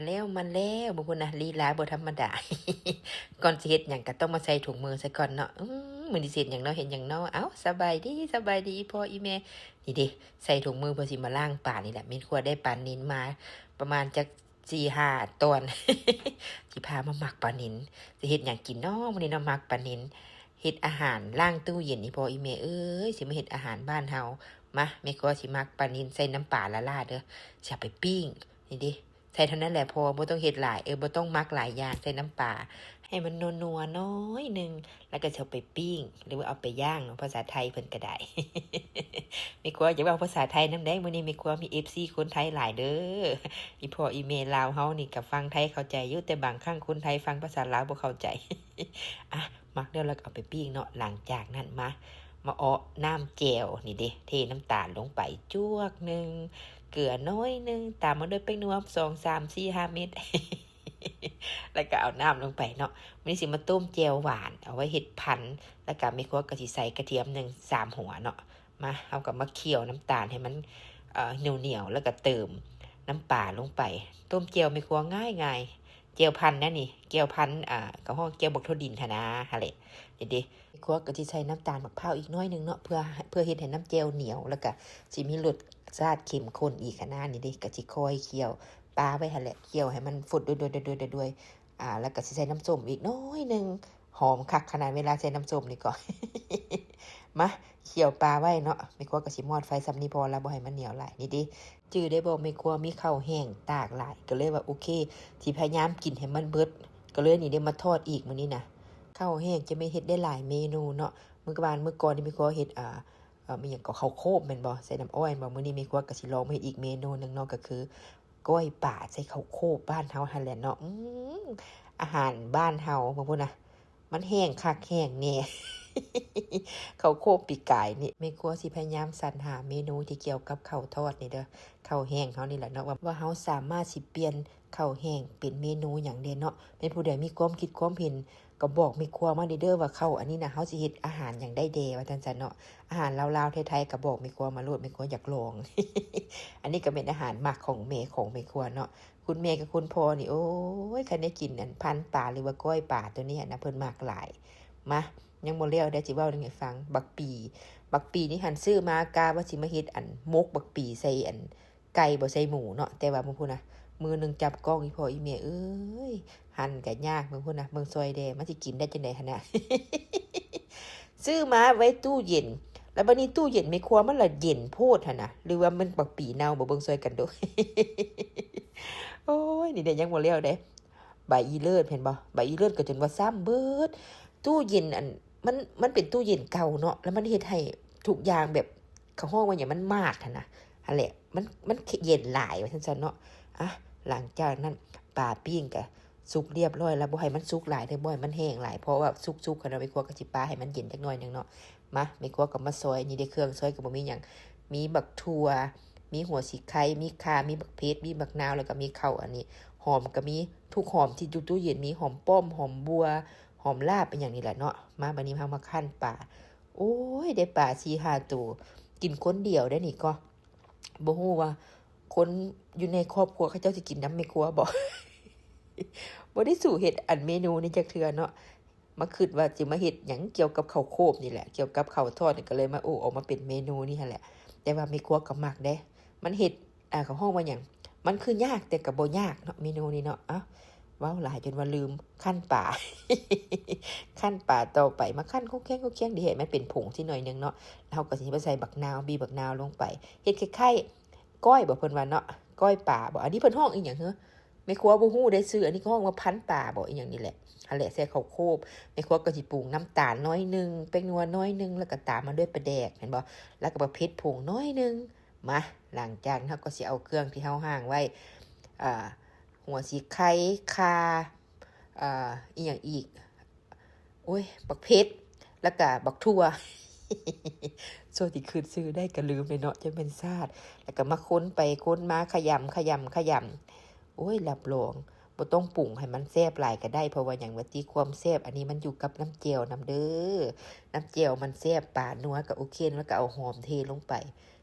ແລ້ວມາແລ້ວ ເບິ່ງພຸ້ນນະ ລີລາບໍ່ທຳມະດາ. ກ່ອນຊິເຮັດຫຍັງກໍຕ້ອງມາໃສ່ຖົງມືໃສ່ກ່ອນເນາະ. ອືມ ມື້ນີ້ຊິເຮັດຫຍັງເນາະ ເຮັດຫຍັງເນາະ? ເອົ້າ ສະບາຍດີ ສະບາຍດີ ອີ່ພໍ່ອີ່ແມ່. ນີ້ເດ້ ໃສ່ຖົງມືເພື່ອຊິມາລ້າງປານີ້ແຫຼະ. ແມ່ຄົວໄດ້ປານິນມາປະມານຈັກສີ່ຫ້າຕອນ ຊິພາມາໝັກປານິນ. ຊິເຮັດຫຍັງກິນເນາະມື້ນີ້ເນາະ? ໝັກປານິນ ເຮັດອາຫານ ລ້າງຕູ້ເຢັນ ອີ່ພໍ່ອີ່ແມ່ເອີຍ. ຊິມາເຮັດອາຫານບ້ານເຮົາ. ມາ ແມ່ຄົວຊິໝັກປານິນໃສ່ນ້ຳປາຫຼ້າໆເດີ ຊິເອົາໄປປີ້ງ. ນີ້ເດ້ ໃສ່ເທົ່ານັ້ນແຫຼະ ເພາະວ່າບໍ່ຕ້ອງເຮັດຫຼາຍ ເອີ ບໍ່ຕ້ອງໝັກຫຼາຍຢ່າງ ໃສ່ນ້ຳປາໃຫ້ມັນນົວໆໜ້ອຍໜຶ່ງ ແລ້ວກໍຊິເອົາໄປປີ້ງ ຫຼືວ່າເອົາໄປຍ່າງເນາະ ພາສາໄທເພິ່ນກໍໄດ້. ແມ່ຄົວຈະເວົ້າພາສາໄທນຳໄດ໋ ມື້ນີ້ແມ່ຄົວມີເອັຟຊີຄົນໄທຫຼາຍເດີ. ອີ່ພໍ່ອີ່ແມ່ລາວເຮົານີ້ກໍຟັງໄທເຂົ້າໃຈຢູ່ ແຕ່ບາງຄັ້ງຄົນໄທຟັງພາສາລາວບໍ່ເຂົ້າໃຈ. ອ່ະ ໝັກແລ້ວ ແລ້ວກໍເອົາໄປປີ້ງເນາະ. ຫຼັງຈາກນັ້ນມາ ມາເອາະນ້ຳແຈ່ວນີ້ເດ້ ເທນ້ຳຕານລົງໄປຈວກໜຶ່ງ ເກືອໜ້ອຍໜຶ່ງ ຕາມມາດ້ວຍແປ້ງນົວສອງ ສາມ ສີ່ ຫ້າເມັດ ແລ້ວກໍເອົານ້ຳລົງໄປເນາະ. ມື້ນີ້ຊິມາຕົ້ມແຈ່ວຫວານ ເອົາໄວ້ເຮັດພັນ ແລ້ວກໍແມ່ຄົວກໍຊິໃສ່ກະທຽມໜຶ່ງ ສາມຫົວເນາະ. ມາ ເຮົາກໍມາຄ້ຽວນ້ຳຕານໃຫ້ມັນ ເອີ ໜຽວໆ ແລ້ວກໍເຕີມນ້ຳປາລົງໄປ. ຕົ້ມແຈ່ວແມ່ຄົວງ່າຍໆ ແຈ່ວພັນນະນີ້ ແຈ່ວພັນ ເຂົາຮ້ອງແຈ່ວບັກຖົ່ວດິນຫັ້ນນາ ຫັ້ນແຫຼະ. ນີ້ເດ້ ແມ່ຄົວກໍຊິໃສ່ນ້ຳຕານໝາກພ້າວອີກໜ້ອຍໜຶ່ງເນາະ ເພື່ອ ເພື່ອເຮັດໃຫ້ນ້ຳແຈ່ວໜຽວ ແລ້ວກໍຊິມີລົດຊາດເຂັ້ມຂຸ້ນອີກຫັ້ນນາ. ນີ້ເດ້ ກໍຊິຄ່ອຍຄ້ຽວປາໄວ້ຫັ້ນແຫຼະ ຄ້ຽວໃຫ້ມັນຟົດດວຍໆໆໆ ອ່າ ແລ້ວກໍຊິໃສ່ນ້ຳສົ້ມອີກໜ້ອຍໜຶ່ງ. ຫອມຄັກຂະໜາດເວລາໃສ່ນ້ຳສົ້ມນີ້ກໍ ມາ ຄ້ຽວປາໄວ້ເນາະ. ແມ່ຄົວກໍຊິມອດໄຟສ່ຳນີ້ພໍລະ ບໍ່ໃຫ້ມັນໜຽວຫຼາຍ. ນີ້ເດ້ ຈື່ໄດ້ບໍ່ ແມ່ຄົວມີເຂົ້າແຫ້ງຕາກຫຼາຍ ກໍເລີຍວ່າໂອເຄ ຊິພະຍາຍາມກິນໃຫ້ມັນເບິດ ກໍເລີຍນີ້ໄດ້ມາທອດອີກມື້ນີ້ນະ. ເຂົ້າແຫ້ງຈະແມ່ນເຮັດໄດ້ຫຼາຍເມນູເນາະ. ມື້ວານ ມື້ກ່ອນນີ້ແມ່ຄົວເຮັດ ອ່າ ເອີ ມີຫຍັງກໍ ເຂົ້າໂຄບແມ່ນບໍ່ ໃສ່ນ້ຳອ້ອຍແມ່ນບໍ່. ມື້ນີ້ແມ່ຄົວກໍຊິລອງມາເຮັດອີກເມນູໜຶ່ງເນາະ ກໍຄືກ້ອຍປາໃສ່ເຂົ້າໂຄບບ້ານເຮົາຫັ້ນແຫຼະເນາະ. ອືມ ອາຫານບ້ານເຮົາ ເບິ່ງພຸ້ນນະ ມັນແຫ້ງຄັກແຫ້ງແນ່. ເຂົ້າໂຄບປີກາຍນີ້ ແມ່ຄົວຊິພະຍາຍາມສັນຫາເມນູທີ່ກ່ຽວກັບເຂົ້າທອດນີ້ເດີ ເຂົ້າແຫ້ງເຮົານີ້ແຫຼະເນາະ ວ່າ ວ່າເຮົາສາມາດຊິປ່ຽນເຂົ້າແຫ້ງເປັນເມນູຫຍັງແດ່ເນາະ. ແມ່ນຜູ້ໃດມີຄວາມຄິດຄວາມເຫັນ ກໍບອກແມ່ຄົວມາເດີ້ ວ່າເຂົ້າອັນນີ້ນະ ເຮົາຊິເຮັດອາຫານຫຍັງໄດ້ແດ່ ວ່າຊັ້ນຊະເນາະ. ອາຫານລາວໆ ໄທໆ ກໍບອກແມ່ຄົວມາໂລດ ແມ່ຄົວຢາກລອງ. ອັນນີ້ກໍເປັນອາຫານມັກຂອງແມ່ ຂອງແມ່ຄົວເນາະ. ຄຸນແມ່ກັບຄຸນພໍ່ນີ້ ໂອ້ຍ ຄັນໄດ້ກິນອັນພັນປາ ຫຼືວ່າກ້ອຍປາໂຕນີ້ນະ ເພິ່ນມັກຫຼາຍ. ມາ ຍັງບໍ່ແລ້ວເດ້ ຊິເວົ້າໜຶ່ງໃຫ້ຟັງ. ບັກປີ ບັກປີນີ້ຫັ້ນ ຊື້ມາກະວ່າຊິມາເຮັດອັນໝົກບັກປີໃສ່ອັນ ໄກ່ບໍ່ໃສ່ໝູເນາະ. ແຕ່ວ່າເບິ່ງພຸ້ນນະ ມືໜຶ່ງຈັບກ້ອງ ອີ່ພໍ່ອີ່ແມ່ເອີຍ ຫັນກະຍາກ. ເບິ່ງພຸ້ນນະ ເບິ່ງຊ່ອຍແດ່ ມັນຊິກິນໄດ້ຈັ່ງໃດຫັ້ນນະ. ຊື້ມາໄວ້ຕູ້ເຢັນ ແລ້ວບັດນີ້ຕູ້ເຢັນແມ່ຄົວມັນລະເຢັນໂພດຫັ້ນນະ ຫຼືວ່າມັນບັກປີເນົ່າບໍ່ ເບິ່ງຊ່ອຍກັນດູ. ໂອ້ຍ ນີ້ເດ້ ຍັງບໍ່ແລ້ວເດ້. ໃບອີເລີດ ເຫັນບໍ່ ໃບອີເລີດກໍຈົນວ່າຊ້ຳເບິດ. ຕູ້ເຢັນອັນ ມັນ ມັນເປັນຕູ້ເຢັນເກົ່າເນາະ ແລ້ວມັນເຮັດໃຫ້ທຸກຢ່າງແບບ ເຂົາຮ້ອງວ່າຫຍັງ ມັນມາດຫັ້ນນະ ຫັ້ນແຫຼະ ມັນ ມັນເຢັນຫຼາຍ ວ່າຊັ້ນຊະເນາະ. ອ່ະ ຫຼັງຈາກນັ້ນ ປາປີ້ງກະສຸກລຽບຮ້ອຍແລ້ວ ບໍ່ໃຫ້ມັນສຸກຫຼາຍເດີ ບໍ່ໃຫ້ມັນແຫ້ງຫຼາຍ ເພາະວ່າສຸກໆຫັ້ນນະ ແມ່ຄົວກໍຊິປາໃຫ້ມັນເຢັນຈັກໜ້ອຍໜຶ່ງເນາະ. ມາ ແມ່ຄົວກໍມາຊອຍ ນີ້ເດ້ ເຄື່ອງຊອຍກໍບໍ່ມີຫຍັງ ມີບັກຖົ່ວ ມີຫົວສີໄຄ ມີຂ່າ ມີບັກເຜັດ ມີບັກນາວ ແລ້ວກໍມີເຂົ້າອັນນີ້ ຫອມກໍມີ ທຸກຫອມທີ່ຢູ່ຕູ້ເຢັນ ມີຫອມປ້ອມ ຫອມບົ່ວ ຫອມລາບ ອີ່ຫຍັງນີ້ແຫຼະເນາະ. ມາ ບັດນີ້ເຮົາມາຄັ້ນປາ. ໂອ້ຍ ໄດ້ປາສີ່ຫ້າໂຕ ກິນຄົນດຽວໄດ້ນີ້ກໍ ບໍ່ຮູ້ວ່າຄົນຢູ່ໃນຄອບຄົວເຂົາເຈົ້າຊິກິນນຳແມ່ຄົວບໍ່. ບໍ່ໄດ້ສູ້ເຮັດອັນເມນູນີ້ຈັກເທື່ອເນາະ. ມາຄິດວ່າຊິມາເຮັດຫຍັງກ່ຽວກັບເຂົ້າໂຄບນີ້ແຫຼະ ກ່ຽວກັບເຂົ້າທອດນີ້ ກໍເລີຍມາ ໂອ້ ອອກມາເປັນເມນູນີ້ຫັ້ນແຫຼະ. ແຕ່ວ່າແມ່ຄົວກໍມັກເດ້ ມັນເຮັດ ອ່າ ເຂົາຮ້ອງວ່າຫຍັງ ມັນຄືຍາກ ແຕ່ກໍບໍ່ຍາກເນາະ ເມນູນີ້ເນາະ. ເອົ້າ ເວົ້າຫຼາຍຈົນວ່າລືມ ຄັ້ນປາ ຄັ້ນປາຕໍ່ໄປ ມາຄັ້ນຄົງແຄງຄົງແຄງ ດີໃຫ້ມັນເປັນຜົງຊິໜ້ອຍໜຶ່ງເນາະ. ເຮົາກໍຊິມາໃສ່ບັກນາວ ບີບບັກນາວລົງໄປ ເຮັດຄ້າຍໆ ກ້ອຍບໍ ເພິ່ນວ່າເນາະ ກ້ອຍປາບໍ ອັນນີ້ເພິ່ນຮ້ອງອີ່ຫຍັງເຮີ ແມ່ຄົວບໍ່ຮູ້ໄດ້ຊື່ ອັນນີ້ເຂົາຮ້ອງວ່າພັນປາບໍ ອີ່ຫຍັງນີ້ແຫຼະ. ຫັ້ນແຫຼະ ໃສ່ເຂົ້າໂຄບ ແມ່ຄົວກໍຊິປຸງນ້ຳຕານໜ້ອຍໜຶ່ງ ແປ້ງນົວໜ້ອຍໜຶ່ງ ແລ້ວກໍຕາມມາດ້ວຍປາແດກ ແມ່ນບໍ່ ແລ້ວກໍບັກເຜັດຜົງໜ້ອຍໜຶ່ງ. ມາ ຫຼັງຈາກນັ້ນເຮົາກໍຊິເອົາເຄື່ອງທີ່ເຮົາຫ້າງໄວ້ ອ່າ ຫົວສີໄຄ ຂ່າ ອ່າ ອີ່ຫຍັງອີກ ໂອ້ຍ ບັກເຜັດ ແລ້ວກະບັກຖົ່ວ ສ່ວນທີ່ຄິດຊື່ໄດ້ກະລືມເລີຍເນາະ ຈັ່ງແມ່ນຊາດ. ແລ້ວກະມາຄົນໄປຄົນມາ ຂະຫຍຳ ຂະຫຍຳ ຂະຫຍຳ ໂອ້ຍ ຮັບຮອງບໍ່ຕ້ອງປຸງໃຫ້ມັນແຊບຫຼາຍກະໄດ້ ເພາະວ່າຫຍັງວ່າຕິ ຄວາມແຊບອັນນີ້ມັນຢູ່ກັບນ້ຳແຈ່ວນຳເດີ ນ້ຳແຈ່ວມັນແຊບ ປານົວກະໂອເຄ ແລ້ວກະເອົາຫອມເທລົງໄປ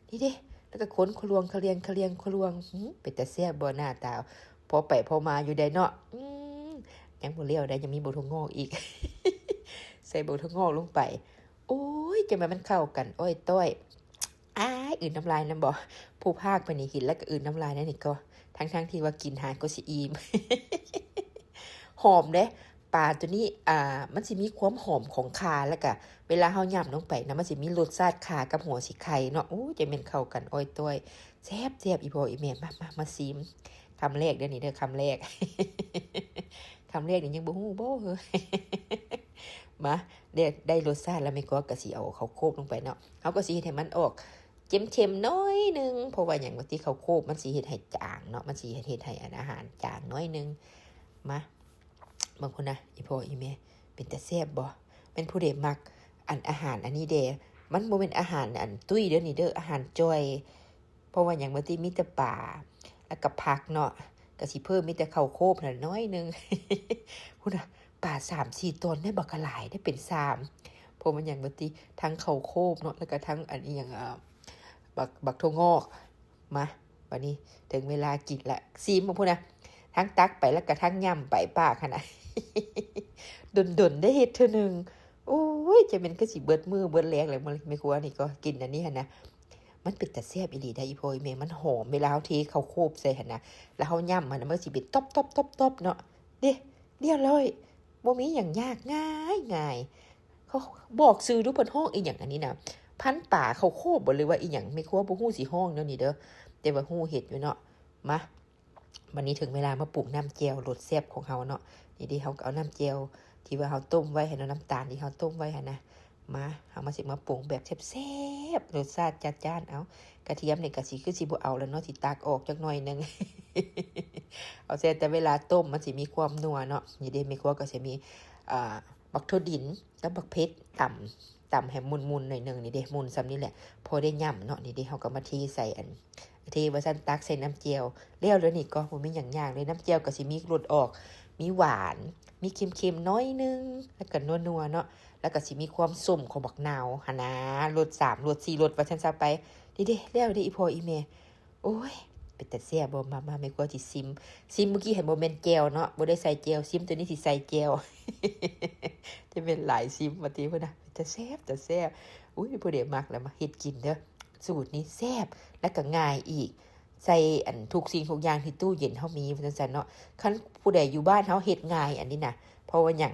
ນີ້ເດ້ ແລ້ວກະຄົນຄະລວງ ຄະລຽງ ຄະລຽງ ຄະລວງ ຫື ເປັນຕາແຊບບໍ່ ໜ້າຕາ ພໍໄປພໍມາຢູ່ໄດ໋ເນາະ. ອືມ ຍັງບໍ່ແລ້ວໄດ໋ ຍັງມີບັກຖົ່ວງອກອີກ ໃສ່ບັກຖົ່ວງອກລົງໄປ. ໂອ້ຍ ຈັ່ງວ່າມັນເຂົ້າກັນອ້ອຍຕ້ອຍ. ອ້າຍ ອື່ນນ້ຳລາຍນຳບໍ? ຜູ້ພາກໄປນີ້ເຫັນແລ້ວກໍອື່ນນ້ຳລາຍແນວນີ້ກໍ ທັງໆທີ່ວ່າກິນຫາກໍຊິອີ່ມ. ຫອມເດ້ ປາໂຕນີ້ ອ່າ ມັນຊິມີຄວາມຫອມຂອງຂ່າ ແລ້ວກະເວລາເຮົາຫຍ້ຳລົງໄປນະ ມັນຊິມີລົດຊາດຂ່າກັບຫົວສີໄຄເນາະ. ໂອ້ຍ ຈັ່ງແມ່ນເຂົ້າກັນອ້ອຍຕ້ອຍ ແຊບໆ ອີ່ພໍ່ອີ່ແມ່. ມາ ມາ ມາຊີມ ຄຳແລກເດີ້ນີ້ເດີ້ ຄຳແລກ ຄຳແລກນີ້ຍັງບໍ່ຮູ້ບໍ? ມາ ໄດ້ ໄດ້ລົດຊາດແລ້ວ ແມ່ຄົວກໍຊິເອົາເຂົ້າໂຄບລົງໄປເນາະ. ເຮົາກໍຊິເຮັດໃຫ້ມັນອອກເຄັມໆໜ້ອຍໜຶ່ງ ເພາະວ່າຫຍັງວ່າຕິ ເຂົ້າໂຄບມັນຊິເຮັດໃຫ້ຈາງເນາະ ມັນຊິເຮັດໃຫ້ອັນອາຫານຈາງໜ້ອຍໜຶ່ງ. ມາ ເບິ່ງພຸ້ນນະ ອີ່ພໍ່ອີ່ແມ່ ເປັນຕາແຊບບໍ່? ແມ່ນຜູ້ໃດມັກອັນອາຫານອັນນີ້ແດ່. ມັນບໍ່ແມ່ນອາຫານອັນຕຸ້ຍເດີ້ນີ້ເດີ້ ອາຫານຈ່ອຍ. ເພາະວ່າຫຍັງວ່າຕິ ມີແຕ່ປາ ແລ້ວກໍຜັກເນາະ ກໍຊິເພີ່ມມີແຕ່ເຂົ້າໂຄບຫັ້ນໜ້ອຍໜຶ່ງ. ພຸ້ນນະ ປາສາມສີ່ຕອນໄດ້ບັກຫຼາຍ ໄດ້ເປັນຊາມ ເພາະວ່າຫຍັງວ່າຕິ ທັງເຂົ້າໂຄບເນາະ ແລ້ວກໍທັງອັນອີ່ຫຍັງ ເອີ່ ບັກ ບັກຖົ່ວງອກ. ມາ ບັດນີ້ເຖິງເວລາກິນລະ ຊີມເບິ່ງພຸ້ນນະ ທັງຕັກໄປແລ້ວກໍທັງຫຍ້ຳໄປປາກຫັ້ນນະ. ດົນໆໄດ້ເຮັດເທື່ອໜຶ່ງ. ໂອ້ຍ ຈະແມ່ນຄືຊິເບິດມື້ເບິດແລງແລ້ວ ແມ່ຄົວນີ້ກໍກິນອັນນີ້ຫັ້ນນະ. ມັນເປັນຕາແຊບອີ່ຫຼີໄດ໋ ອີ່ພໍ່ອີ່ແມ່ ມັນຫອມ ເວລາເຮົາເທເຂົ້າໂຄບໃສ່ຫັ້ນນະ ແລ້ວເຮົາຫຍ້ຳມັນນະ ມັນຊິເປັນຕອບໆໆໆເນາະ. ເດ້ ລຽບຮ້ອຍ ບໍ່ມີຫຍັງຍາກ ງ່າຍໆ. ເຂົາບອກຊື່ດູ ເພິ່ນຮ້ອງອີ່ຫຍັງອັນນີ້ນະ ພັນປາເຂົ້າໂຄບບໍ ຫຼືວ່າອີ່ຫຍັງ ແມ່ຄົວບໍ່ຮູ້ຊິຮ້ອງແນວນີ້ເດີ້ ແຕ່ວ່າຮູ້ເຮັດຢູ່ເນາະ. ມາ ບັດນີ້ເຖິງເວລາມາປຸງນ້ຳແຈ່ວລົດແຊບຂອງເຮົາເນາະ. ນີ້ເດ້ ເຮົາກໍເອົານ້ຳແຈ່ວທີ່ວ່າເຮົາຕົ້ມໄວ້ຫັ້ນເນາະ ນ້ຳຕານທີ່ເຮົາຕົ້ມໄວ້ຫັ້ນນະ. ມາ ເຮົາມາ ຊິມາປຸງແບບແຊບໆ ລົດຊາດຈັດຈ້ານ. ເອົາ ກະທຽມນີ້ກະຊິ ຄືຊິບໍ່ເອົາແລ້ວເນາະ ຊິຕັກອອກຈັກໜ້ອຍໜຶ່ງ ເອົາໃສ່ແຕ່ເວລາຕົ້ມ ມັນຊິມີຄວາມນົວເນາະ. ນີ້ເດ້ ແມ່ຄົວກໍຊິມີ ອ່າ ບັກຖົ່ວດິນກັບບັກເຜັດ ຕຳ ຕຳໃຫ້ໝຸ່ນໆໜ້ອຍໜຶ່ງ. ນີ້ເດ້ ໝຸ່ນສ່ຳນີ້ແຫຼະ ພໍໄດ້ຫຍ້ຳເນາະ. ນີ້ເດ້ ເຮົາກໍມາເທໃສ່ອັນ ເທວ່າຊັ້ນ ຕັກໃສ່ນ້ຳແຈ່ວ ແລ້ວເລີຍນີ້ກໍບໍ່ມີຫຍັງຍາກເລີຍ. ນ້ຳແຈ່ວກໍຊິມີລົດອອກ ມີຫວານ ມີເຄັມໆໜ້ອຍໜຶ່ງ ແລ້ວກໍນົວໆເນາະ ແລ້ວກໍຊິມີຄວາມສົ້ມຂອງບັກນາວຫັ້ນນາ ລົດສາມລົດສີ່ລົດວ່າຊັ້ນຊະໄປ. ນີ້ເດ້ ແລ້ວເດ້ ອີ່ພໍ່ອີ່ແມ່. ໂອ້ຍ ເປັນຕາແຊບບໍ່? ມາ ມາ ແມ່ຄົວຊິຊິມ ຊິມມື້ກີ້ຫັ້ນບໍ່ແມ່ນແຈ່ວເນາະ ບໍ່ໄດ້ໃສ່ແຈ່ວ ຊິມໂຕນີ້ຊິໃສ່ແຈ່ວ ຈະແມ່ນຫຼາຍຊິມວ່າຕິ. ພຸ້ນນະ ເປັນຕາແຊບ ຕາແຊບ. ອຸ້ຍ ຜູ້ໃດມັກລະມາເຮັດກິນເດີ້. ສູດນີ້ແຊບ ແລ້ວກໍງ່າຍອີກ ໃສ່ອັນທຸກສິ່ງທຸກຢ່າງທີ່ຕູ້ເຢັນເຮົາມີ ວ່າຊັ້ນຊະເນາະ. ຄັນຜູ້ໃດຢູ່ບ້ານເຮົາເຮັດງ່າຍອັນນີ້ນະ ເພາະວ່າຫຍັງ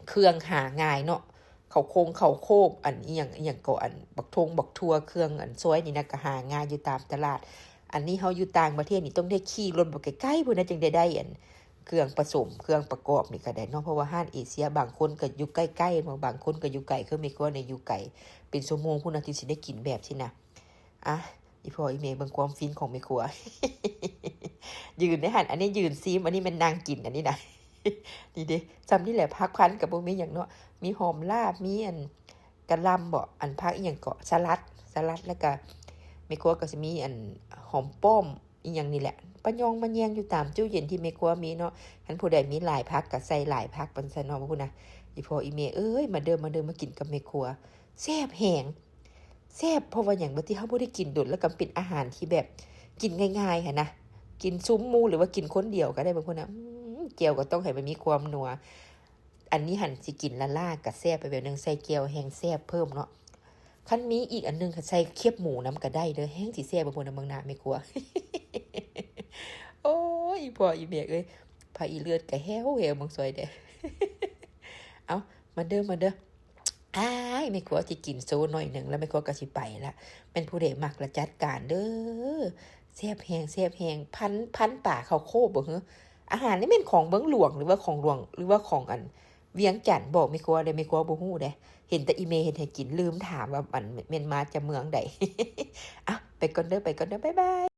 ເຄື່ອງຫາງ່າຍເນາະ ເຂົ້າຄົງເຂົ້າໂຄບ ອັນອີ່ຫຍັງ ອີ່ຫຍັງກໍ ອັນບັກຖົ່ວງບັກຖົ່ວ ເຄື່ອງອັນຊອຍນີ້ນະ ກໍຫາງ່າຍຢູ່ຕາມຕະຫຼາດ. ອັນນີ້ເຮົາຢູ່ຕ່າງປະເທດນີ້ ຕ້ອງໄດ້ຂີ່ລົດບັກໄກໆພຸ້ນນະ ຈຶ່ງໄດ້ ໄດ້ອັນເຄື່ອງປະສົມ ເຄື່ອງປະກອບນີ້ກໍໄດ້ເນາະ ເພາະວ່າຮ້ານເອເຊຍບາງຄົນກໍຢູ່ໃກ້ໆເນາະ ບາງຄົນກໍຢູ່ໄກ ຄືແມ່ຄົວນີ້ຢູ່ໄກເປັນຊົ່ວໂມງພຸ້ນນະ ຈຶ່ງຊິໄດ້ກິນແບບຊີ້ນະ. ອ່ະ ອີ່ພໍ່ອີ່ແມ່ເບິ່ງຄວາມຟິນຂອງແມ່ຄົວ ຢືນໃນຫັ້ນ ອັນນີ້ຢືນຊີມ ອັນນີ້ແມ່ນນັ່ງກິນ ອັນນີ້ນະ. ນີ້ເດ້ ສ່ຳນີ້ແຫຼະ ຜັກພັນກໍບໍ່ມີຫຍັງເນາະ ມີຫອມລາບ ມີອັນກະຫຼ່ຳບໍ ອັນຜັກອີ່ຫຍັງເກາະ ສະຫຼັດ ສະຫຼັດ ແລ້ວກະແມ່ຄົວກໍຊິມີອັນຫອມປ້ອມ ອີ່ຫຍັງນີ້ແຫຼະ ປະຍອງມະແຍງຢູ່ຕາມຕູ້ເຢັນທີ່ແມ່ຄົວມີເນາະ. ຄັນຜູ້ໃດມີຫຼາຍຜັກກໍໃສ່ຫຼາຍຜັກ ວ່າຊັ້ນເນາະ. ພຸ້ນນະ ອີ່ພໍ່ອີ່ແມ່ເອີຍ ມາເດີ້ ມາເດີ້ ມາກິນກັບແມ່ຄົວ ແຊບແຮງ ແຊບ ເພາະວ່າຫຍັງ ບາງທີເຮົາບໍ່ໄດ້ກິນດົນ ແລ້ວກໍເປັນອາຫານທີ່ແບບກິນງ່າຍໆຫັ້ນນະ ກິນຊຸມໝູ່ ຫຼືວ່າກິນຄົນດຽວກໍໄດ້. ບາງຄົນນະ ອືມ ແຈ່ວກໍຕ້ອງໃຫ້ມັນມີຄວາມນົວ. ອັນນີ້ຫັ້ນຊິກິນລ້າໆກໍແຊບໄປແບບໜຶ່ງ ໃສ່ແຈ່ວແຮ່ງແຊບເພີ່ມເນາະ. ຄັນມີອີກອັນໜຶ່ງ ໃສ່ຄຽບໝູນຳກໍໄດ້ເດີ້ ແຮ່ງຊິແຊບ. ເບິ່ງພຸ້ນນະ ເບິ່ງໜ້າແມ່ຄົວ ໂອ້ຍ ອີ່ພໍ່ອີ່ແມ່ເອີຍ ພາກອີເລືອດກໍແຫ້ວໆ ເບິ່ງຊ່ອຍແດ່. ເອົ້າ ມາເດີ້ ມາເດີ້ ອ້າຍ ແມ່ຄົວຊິກິນໂຊໜ້ອຍໜຶ່ງ ແລ້ວແມ່ຄົວກໍຊິໄປລະ. ແມ່ນຜູ້ໃດມັກລະຈັດການເດີ້ ແຊບແຮງ ແຊບແຮງ. ພັນ ພັນປາເຂົ້າໂຄບບໍ່ຫື? ອາຫານນີ້ແມ່ນຂອງເມືອງຫຼວງ ຫຼືວ່າຂອງຫຼວງ ຫຼືວ່າຂອງອັນວຽງຈັນ? ບອກແມ່ຄົວເດີ້ ແມ່ຄົວບໍ່ຮູ້ເດ້ ເຫັນແຕ່ອີ່ແມ່ເຮັດໃຫ້ກິນ ລືມຖາມວ່າອັນແມ່ນມາຈາກເມືອງໃດ. ອ່ະ ໄປກ່ອນເດີ້ ໄປກ່ອນເດີ້ ບາຍບາຍ.